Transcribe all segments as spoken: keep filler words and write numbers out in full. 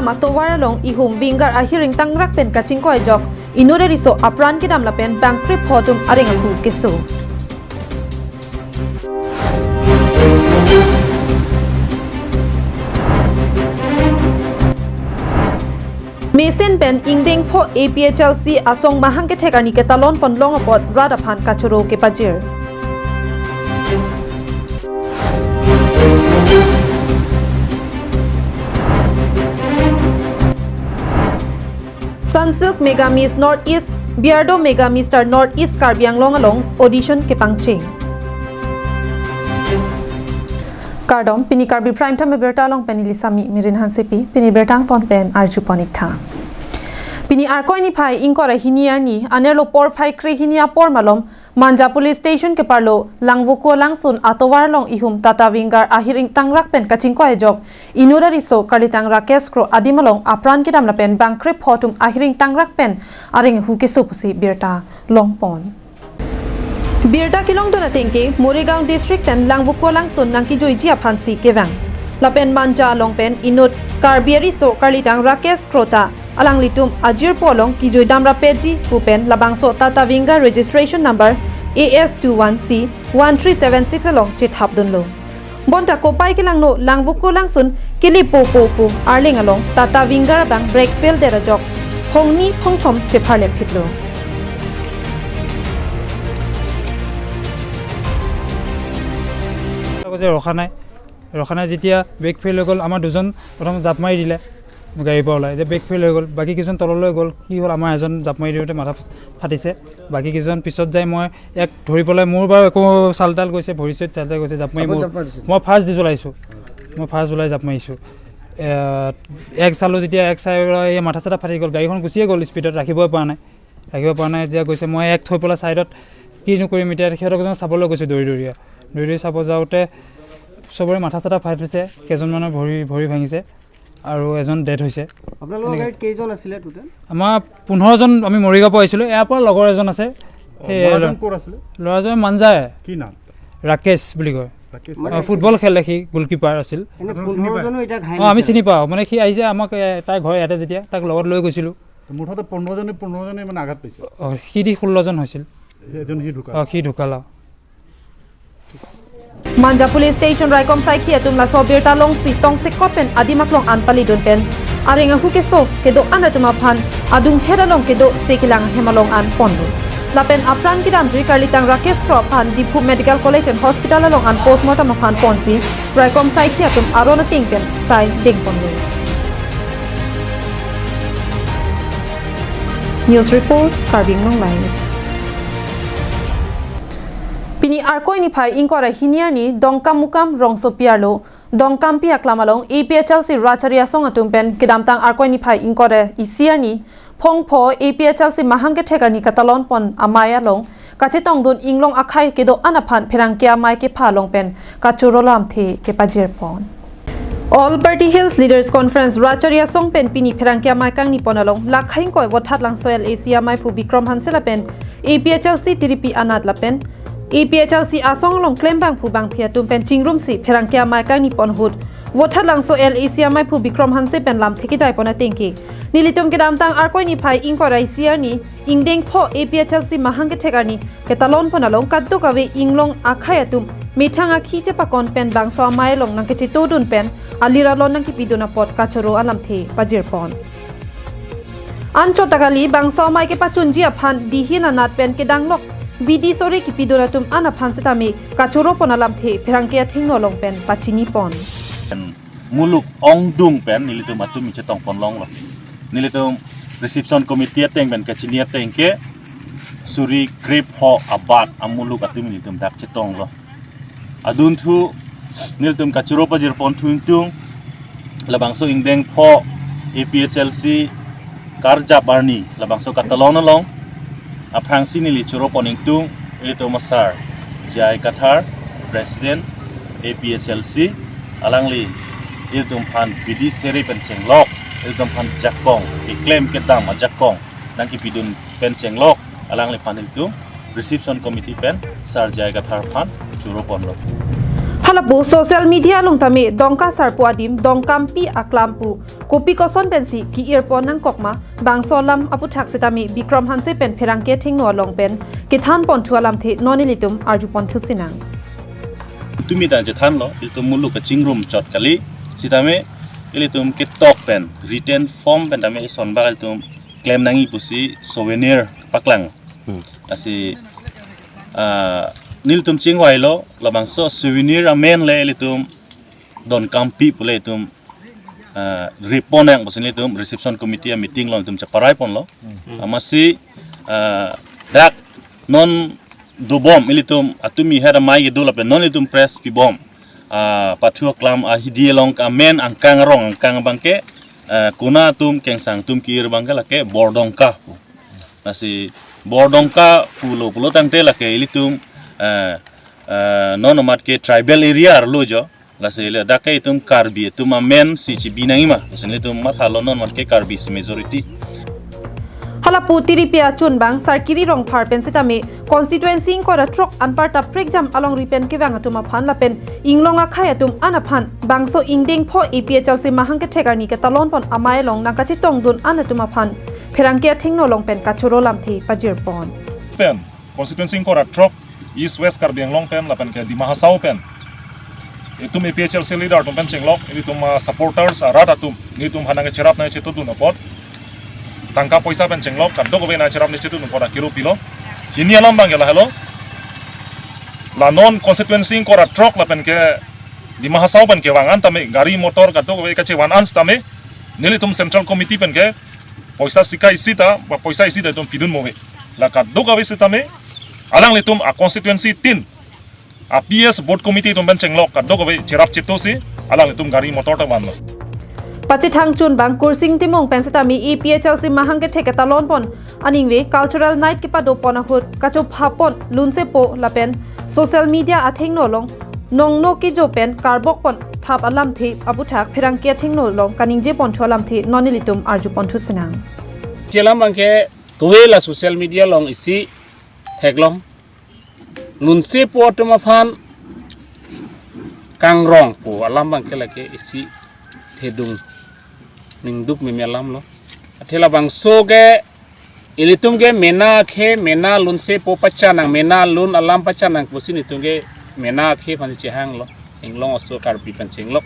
Atovar along ihum winger ahiring tangrak pen kachingkoi ajok inut ariso apran kedam lapen bangkrepho atum areng ahu keso. Mesen pen ingdeng pho A P H L C asong mahang kethek arni ketalon pon long apot rat aphan kachoro kepajir. Sunsilk Mega Miss North East, Beardo Mega Mister North East Karbi Anglong along audition kepangcheng. Kardom, pini Karbi Prime Time abirta along pen neli Sami Mirin Hansepi, pini birta angton pen arju pon ik tha. Pini Arkoi niphai ingkoi ra hini arni, anerlo porphai krehini apor malom, Manja Police Station keparlo, Langvoku Langsun atovar along ihum Tata Winger ahiring tangrak pen kachingkoi ajok inut ariso karlitang Rakesh Kro adim along apran kedam lapen bangkrepho atum ahiring tangrak pen areng ahu keso pusi birta longpon. Birta kelongdun ateng ke Morigaon District pen Langvoku Langsun nangkejuiji aphansi kevang. Lapen Manja along pen inut Karbi ariso karlitang Rakesh Kro ta alanglitum ajirpo along kejui dam rapetji pu pen labangso Tata Winger registration number A S two one C one three seven six along chethapdunlo. Bonta kopai kelangno Langvoku Langsun kelepo po pu arleng along Tata Winger abang brake fail det ajok phongni phongthom chepharlepphitlo. কৈছে ৰখা নাই, ৰখা নাই। যেতিয়া brake fail হৈ গ'ল, আমাৰ দুজন প্ৰথম জাপ মাৰি দিলে গাড়ীৰ পৰা ওলাই, যে ব্ৰেক ফেইল হৈ গ'ল, বাকী কেইজন তললৈ গ'ল। কি হ'ল, আমাৰ এজন জাপ মাৰি দিওঁতে মাথা ফাটিছে, বাকী কেইজন পিছত যাই মই এক ধৰি পেলাই, মোৰ বাৰু একো চাল তাল গৈছে, ভৰি চৰিত চাল তাল গৈছে, জাপ মাৰি আপুনি মোৰ জাপ মাৰিছিল? মই ফাৰ্ষ্ট দি জ্বলাইছোঁ, মই ফাৰ্ষ্ট জ্বলাই জাপ মাৰিছোঁ। এ, এক চালো যেতিয়া, এক চাই পেলাই এই মাথা চাথা ফাটি গ'ল, গাড়ীখন গুচিয়ে গ'ল স্পীডত, ৰাখিবই পৰা নাই, ৰাখিব পৰা নাই। এতিয়া গৈছে, মই এক থৈ পেলাই ছাইডত কিনো কৰিম এতিয়া, সিহঁতক এজন চাবলৈ গৈছোঁ দৌৰি দৌৰি, দৌৰি দৌৰি চাব যাওঁতে চবৰে মাথা চাথা ফাটিছে, কেইজনমানৰ ভৰি ভৰি ভাঙিছে আৰু এজন ডেড হৈছে। আপোনালোকৰ এনেকে। গাড়ীত কেইজন আছিলে টোটেল? আমাৰ পোন্ধৰজন আমি মৰিগাঁৱৰ পৰা আহিছিলোঁ, ইয়াৰ পৰা লগৰ এজন আছে। সেই ল'ৰাজন ক'ৰ আছিলে? ল'ৰাজন মাঞ্জাই, কি নাম? ৰাকেশ বুলি কয়। ৰাকেশ মানে অ, ফুটবল খেলে, সি গলকিপাৰ আছিল। এনে আপোনালোকে পোন্ধৰজনো এতিয়া ঘাই অ, আমি হৈছে? চিনি পাওঁ, মানে সি আহিছে আমাক, এ, তাৰ ঘৰ ইয়াতে, যেতিয়া তাক লগত লৈ গৈছিলোঁ। মুঠতে পোন্ধৰজনে পোন্ধৰজনে মানে আঘাত পাইছে। অ, সি দি ষোল্লজন হৈছিল। এজন সি ঢুকাল। অ, সি ঢুকাল। অ। Manja Police Station raikom saikhi atum laso birta longsi tongsekot pen adim aklong an palidun pen areng ahu keso kedo-an atum aphan adunghet along kedo sekilang hem along an ponlo. Lapen apran kedamjui karlitang Rakesh Kro aphan Diphu Medical College and Hospital along an postmortem aphan ponsi raikom saikhi atum aron ateng pen sai dengponlo. News report, Karbi Anglong Live. Pini Arkoi niphai ingkoi ra hini arni Dongkamukam rongsopi arlo Dongkampi aklam along A P H L C rachari asong atum pen kedamtang Arkoi niphai ingkoi ra isi arni phongpho A P H L C mahang kethek arni katalon pon amei along kachetongdun inglong akhei kedo-an aphan pherangke amei kepha along pen kachoro lamthe kepajirpon. All Party Hills Leaders Conference rachari asong pen pini pherangke amei kangnipon along lakhai ingkoi Vothatlangso L A C ameiphu Bikrom Hanse lapen A P H L C tiripi anat lapen A P H L C asong along klembangphu bangphi atum pen chingrumsi pherangke amei kangnipon ahut Vothatlangso L A C ameiphu Bikrom Hanse pen lamthe kejaipon ateng ke nelitum kedamtang Arkoi niphai ingkoi ra isi arni ingdeng pho A P H L C mahang kethek arni ketalon pon along kadokave inglong akhei atum methang akhi chepakon pen bangso amei along nangkechetongdun pen alir alon nangkepidun apot kachoro alamthe pajirpon. Anchot ta kali bangso amei kepachunji aphan dihin anat pen kedanglok bidi sore kepidun atum an aphan setame kachoro pon alamthe pherangke athengno along pen pachinipon. Muluk ongdung pen nelitum atum chetongpon longlo. Nelitum reception committee ateng pen kachini ateng ke suri krepho abat amuluk atum nelitum dak chetonglo. Adunthu nelitum kachoro pajirpon thu ingtung labangso ingdeng pho A P H L C karjap arni labangso katalon along aphrangsi neli choropon ingtung ilitum asar J I Kathar, President A P H L C, alangli ilitum aphan bidi sere pen chenglok, ilitum aphan jakong, keklem kedam ajakong nangkepidun pen chenglok, alangliphan ilitum reception committee pen Sar J I Kathar aphan choropon lo. Halapu social media along tame Dongka Sarpo adim Dongkampi aklam pu kopi koson pensi ki-irpon nangkok ma, bangso alam aputhak setame Bikram Hanse pen pherangke athengno along pen kethanpon thu alamthe non ilitum arjupon thu sinang. Tumi ta chethanlo, ilitum muluk kachingrum chot kali, setame ilitum ketok pen written form pen tame ison bak ilitum klem nangji pusi souvenir paklang. Hmm. Lasi, ah, nelitum chingvailo, labangso souvenir amen le ilitum Dongkampi pule ilitum, ah, rip pon nang pusi nelitum reception committee a meeting along ilitum cheparai ponlo. Hmm. Amatsi, ah, dak non dobom ilitum atumi hera mai kedo lapen non ilitum press pibom, ah, pathu aklam ahidi along amen angkang arong angkang abangke, ah, kona atum kengsang atum ki-ir abangke lake Bordongka pu. Lasi Bordongka pulo pulo tangte lake ilitum, ah, ah, non amat ke tribal area arlo jo. Lasi le dak ke itum Karbi atum amen si chibi nangji ma. Lasi nelitum mathalo non amat ke Karbi si majority. Halapu tiripi achun bang Sarkiri Rongphar pen setame constituency ingkoi ra throk anparta prekjam alongri pen kevang atum aphan lapen inglong akhei atum an aphan bangso ingdeng pho A P H L C mahang kethek arni ketalon pon amei along nangkachetongdun an atum aphan pherangke athengno along pen kachoro lamthe pajirpon. Pen constituency ingkoi ra throk East West Karbi Anglong pen lapen ke Dima Hasao pen itum A P H L C leader atum pen chenglok, ilitum, ah, supporters arat atum, nelitum aphan nangcherap nangchetongdun apot, tangka poisa pen chenglok, kadokave nangcherap nangchetongdun apot akiro pilo. Hini alam abangke lahelo, la non constituency ingkoi ra throk lapen ke Dima Hasao pen kevang an tame gari motor kadokave kachevan an setame nelitum central committee pen ke poisa sika isi ta ba poisa isi ta itum pidun move. La kadokave setame alanglitum a constituency tin a P S booth committee atum pen chenglok kadokave cherap chetongsi alanglitum gari motor ta vanlo. Pachethang chun bang Kursing Timung pen setame A P H L C mahang kethek ketalon pon aningve cultural night kepado pon ahut kachopha pon lunsepo lapen social media athengno along nongno kejo pen karbok pon thap alamthe aputhak pherangke athengno along kaningje pon thu alamthe non ilitum arjupon thu sinang. Chelam abangke kove la social media along isi theklong. Lunsepo atum aphan kangrong pu alam abangke lake isi thedung ningduk meme alamlo. Athe labangso ke ilitum ke mena akhe mena lunsepo pachanang, mena lun alam pachanang pusi nelitum ke mena akhe aphan chehanglo. Inglong aso Karbi pen chenglok.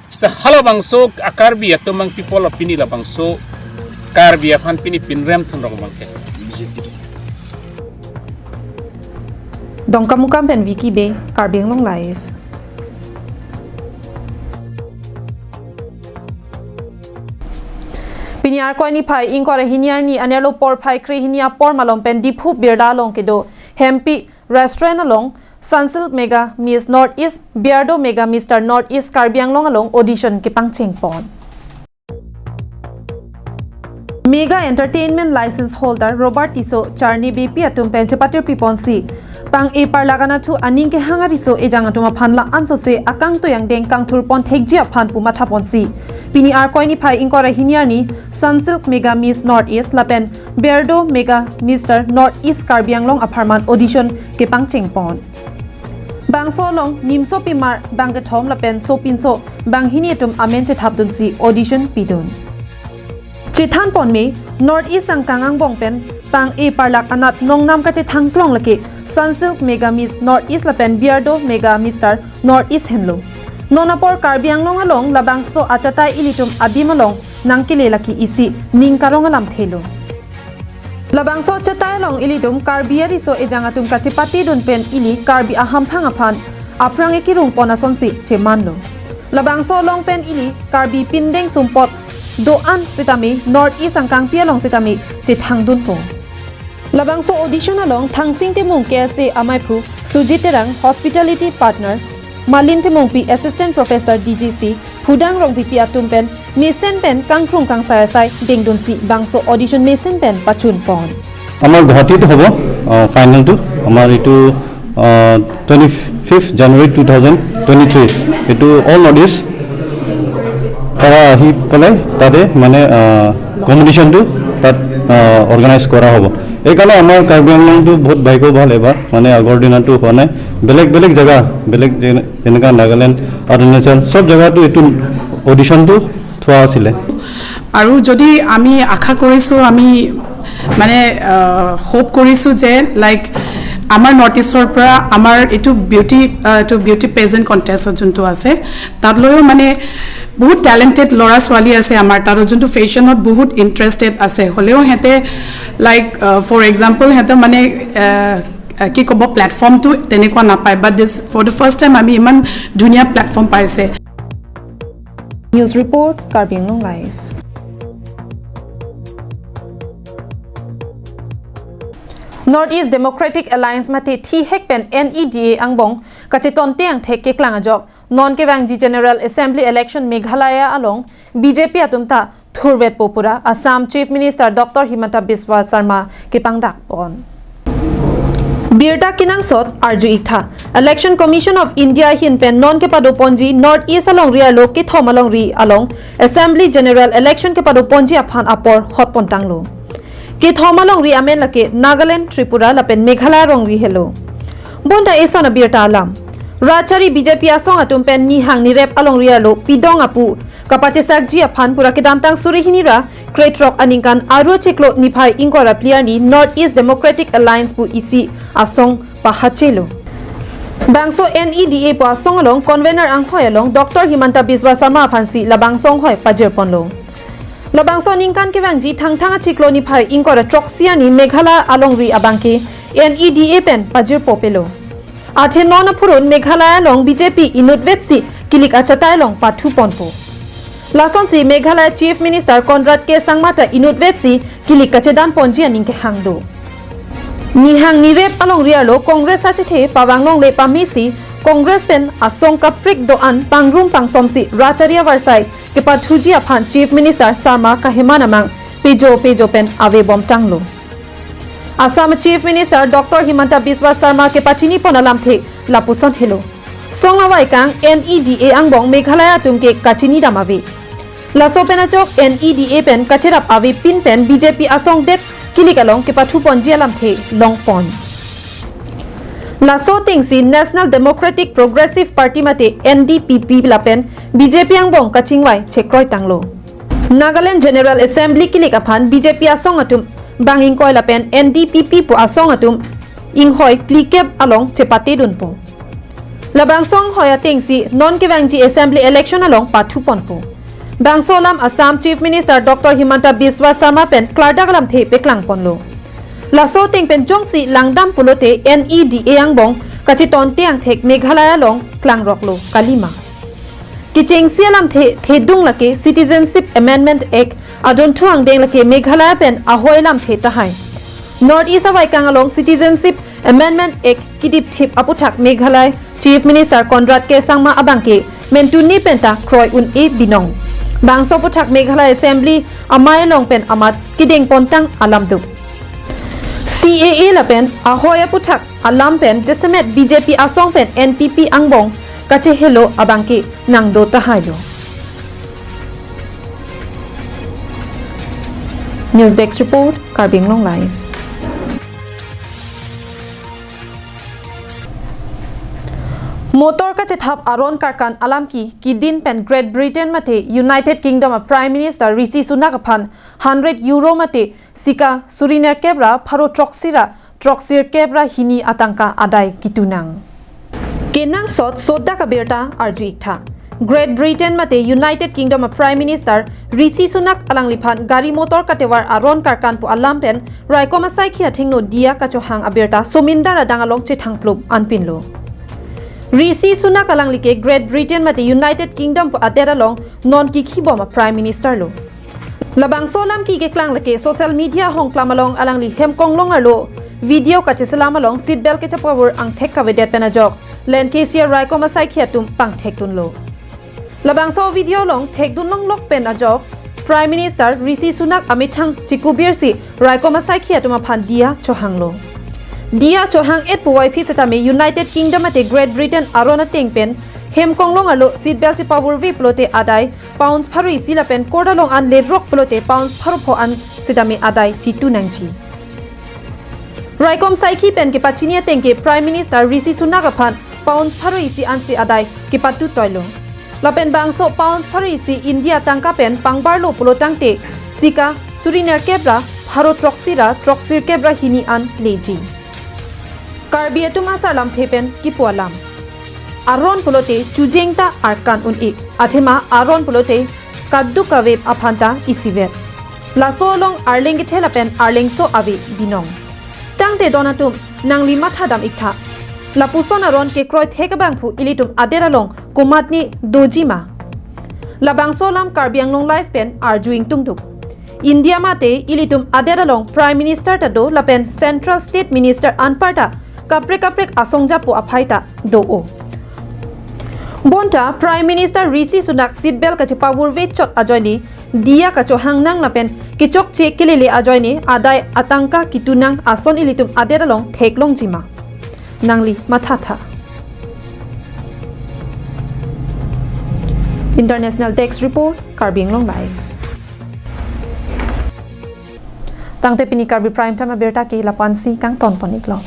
Seta halabangso a Karbi atum abang people pini labangso Karbi aphan pini pinrem thunrok abangke. Dongkamukam pen Vicky Bey, Karbi Anglong Live. Pini Arkoi niphai ingkoi ra hini arni anerlo porphai kre hini apor malom pen Diphu birda along kedo Hempi restaurant along Sunsilk Mega Miss North East, Beardo Mega Mister North East Karbi Anglong along audition kepangcheng pon. Mega Entertainment License Holder Robert Tisso charni bepi atum pen chepatir piponsi pang-e parlak anatthu aning kehang ariso ejang atum aphan la-an sose akangtui angdeng kangthur pon thekji aphan pu matha ponsi pini Arkoi niphai ingkoi ra hini arni Sunsilk Mega Miss North East lapen Beardo Mega Mister North East Karbi Anglong apharman audition kepangcheng pon. Bangso along nimsopimar bangkethom lapen sopinso banghini atum amen chethapdunsi audition pidun. Chethan ponme North East angkang angbong pen pang-e parlak anat nongnam kachethang klong lake Sunsilk Mega Miss North East lapen Beardo Mega Mister North East henlo. Non apor Karbi Anglong along labangso achatai ilitum adim along nangkele lake isi ning karong alamthelo. Labangso achatai along ilitum Karbi ariso ejang atum kachepatedun pen ili Karbi ahamphang aphan aphrang ekirung pon asonsi chemanlo. Labangso along pen ili Karbi pindeng sumpot do-an setame North East angkangpi along setame chethangdunpo. Labangso audition along Thangsing Timung K S A amaiphu, Sujit Terang hospitality partner, Malin Timungpi assistant professor D G C, Phudang Rongpipi atum pen mesen pen kangkrung kangsai asai dengdunsi bangso audition mesen pen pachun pon. আমাৰ গুৱাহাটীত হ'ব ফাইনেলটো। আমাৰ এইটো twenty fifth January two thousand twenty three. এইটো all north east পৰা আহি পেলাই তাতে মানে কম্পিটিশ্যনটো তাত অৰ্গেনাইজ কৰা হ'ব। এইকাৰণে আমাৰ কাৰ্বি আংলংটো বহুত ভাগ্য ভাল, এবাৰ মানে আগৰ দিনতো হোৱা নাই। বেলেগ বেলেগ জেগা, বেলেগ যেনে- যেনেকা নাগালেণ্ড, অৰুণাচল, চব জেগাতো এইটো অডিশ্যনটো থোৱা আছিলে। আৰু যদি আমি আশা কৰিছোঁ, আমি মানে হোপ কৰিছোঁ যে লাইক আমাৰ নৰ্থ ইষ্টৰ পৰা আমাৰ এইটো বিউটি এইটো বিউটি পেজেণ্ট কণ্টেষ্টত যোনটো আছে, তাত লৈও মানে বহুত টেলেণ্টেড ল'ৰা ছোৱালী আছে আমাৰ তাত, যোনটো ফেশ্বনত বহুত ইণ্টাৰেষ্টেড আছে। হ'লেও সিহঁতে লাইক ফৰ এক্সাম্পল সিহঁতে মানে আহ, আহ, কি ক'ব, প্লেটফৰ্মটো তেনেকুৱা নাপায়। বাট দিছ ফৰ দ্য ফাৰ্ষ্ট টাইম আমি ইমান ধুনীয়া প্লেটফৰ্ম পাইছে। News report, Karbi Anglong Live. North East Democratic Alliance mate thihek pen N E D A angbong kachetonte angthek keklang ajok non kevangji General Assembly election Meghalaya along B J P atum ta thurvetpo pura Assam Chief Minister Doctor Himanta Biswa Sarma kepangdak pon. Birta kenangsot arju iktha, Election Commission of India ahin pen non kepadoponji North East alongri arlo kethom alongri along Assembly General Election kepadoponji aphan apor hotpontanglo. Kethom alongri amen lake Nagaland, Tripura lapen Meghalaya alongri helo. Bonta eson abirta alam. Rachari B J P asong atum pen nihang nirep alongri arlo pidong apu kapachesakji aphan pura kedamtang suri hini ra krethrok aningkan aro chiklo niphai ingkoi ra phli arni North East Democratic Alliance pu isi asong pahachelo. Bangso N E D A pu asong along convener anghoi along Doctor Himanta Biswa Sarma aphansi labangso anghoi pajirponlo. Labangso aningkan kevangji Thangthang achiklo niphai ingkoi ra throksi arni Meghalaya alongri abangke N E D A pen pajirpo pelo. Athe non aphurun Meghalaya along B J P inutvetsi kilik achatai along pathuponpo. Lasonsi Meghalaya Chief Minister Conrad K Sangma ta inutvetsi kilik kachedanponji aning kehang do. Nihang nirep alongri arlo Congress achethe pavang longle pamesi Congress pen asong kaprek do-an pangrum pangsomsi rachari avarsai kepathuji aphan Chief Minister Sarma kaheman amang pejo pejo pen avebomtanglo. Assam Chief Minister Doctor Himanta Biswa Sarma kepachinipon alamthe lapuson helo. Song avaikang N E D A angbong Meghalaya atum ke kachinidam ave. Laso pen ajok N E D A pen kacherap avepin pen B J P asong det kilik along kepathuponji alamthe longpon. Laso atengsi National Democratic Progressive Party mate N D P P lapen B J P angbong kachingvai chekroitanglo. Nagaland General Assembly kilik aphan B J P asong atum bang ingkoi lapen N D P P pu asong atum inghoi phlikep along chepatedunpo. Labangso anghoi atengsi non kevangji Assembly election along pathuponpo. Bangso alam Assam Chief Minister Doctor Himanta Biswa Sarma pen klardak alamthe peklangponlo. Laso ateng pen jongsi langdam pulote N E D A angbong kachetonte angthek Meghalaya along klangroklo kalima. Kechengsi alamthe thedung lake Citizenship Amendment Act adunthu angdeng lake Meghalaya pen ahoi alamthe tahai. North East avaikang along Citizenship Amendment Act kidipthip aputhak Meghalaya Chief Minister Conrad K Sangma abangke mentuni penta kroi un-e binong. Bangso aputhak Meghalaya Assembly amei along pen amat kedengpontang alam do. C A A lapen ahoi aputhak alam pen jasemet B J P asong pen N P P angbong kachehelo abangke nangdo tahailo. News Desk Report, Karbi Anglong Live. Motor kachethap aron karkan alam ki kidin pen Great Britain mate United Kingdom a Prime Minister Rishi Sunak aphan hundred euro mate sika suri nerkep ra pharo throksi ra throksi kep ra hini atangka adai kitunang. Kenangsot sodak abirta arju iktha. Great Britain mate United Kingdom a Prime Minister Rishi Sunak alangliphan gari motor katevar aron karkan pu alam pen raikom asaikhi athengno diya kachohang abirta somindar adang along chethangplup anpinlo. Rishi Sunak alangli ke Great Britain mate United Kingdom pu adet along non kikhibom a Prime Minister lo. Labangso alam ki keklang lake social media ahongklam along alangli hem konglong arlo video kacheselam along seat belt kechapavur angthek kavedet pen ajok Lancashire raikom asaikhi atum pangthekdunlo. Labangso video along thekdun longlok pen ajok Prime Minister Rishi Sunak amethang chikubirsi raikom asaikhi atum aphan diya chohanglo. Diya chohang-et puvoiphit setame United Kingdom mate Great Britain aron ateng pen Hem konglong arlo seat belt si pavurve pulote adai pounds pharo isi lapen court along an lerok pulote pounds pharo pho an sitame adai chitu nangji. Raikom saikhi pen kepachini ateng ke Prime Minister Rishi Sunak aphan pounds pharo isi ansi adai kepatu toilo. Lapen bangso pounds pharo isi India tangka pen pangbarlo pulo tangte sika suri nerkep ra pharo throksi ra throksi kep ra hini an leji. Karbi atum asar lamthe pen kipu alam. Aron pulote chujeng ta arkan un-ik. Athema aron pulote kaduk kavep aphan ta isivet. Laso along arleng kethe lapen arlengso ave binong. Tangte don atum nangli matha dam iktha. Lapuson aron kekroi thek abangphu ilitum adet along komatne doji ma? Labangso alam Karbi Anglong Live pen arju ingtungduk. India mate ilitum adet along Prime Minister ta do lapen Central State Minister anparta kaprek kaprek asong japo aphai ta do-o. Bonta Prime Minister Rishi Sunak seat belt kachepavurve chot ajoine diya kachohang nang lapen kechokche kelele ajoine adai atangka kitu nang ason ilitum adet along theklongji ma? Nangli mathatha. International Desk Report, Karbi Anglong Live. Tangte pini Karbi Prime Time abirta ke lapu-ansi kangton pon-iklo.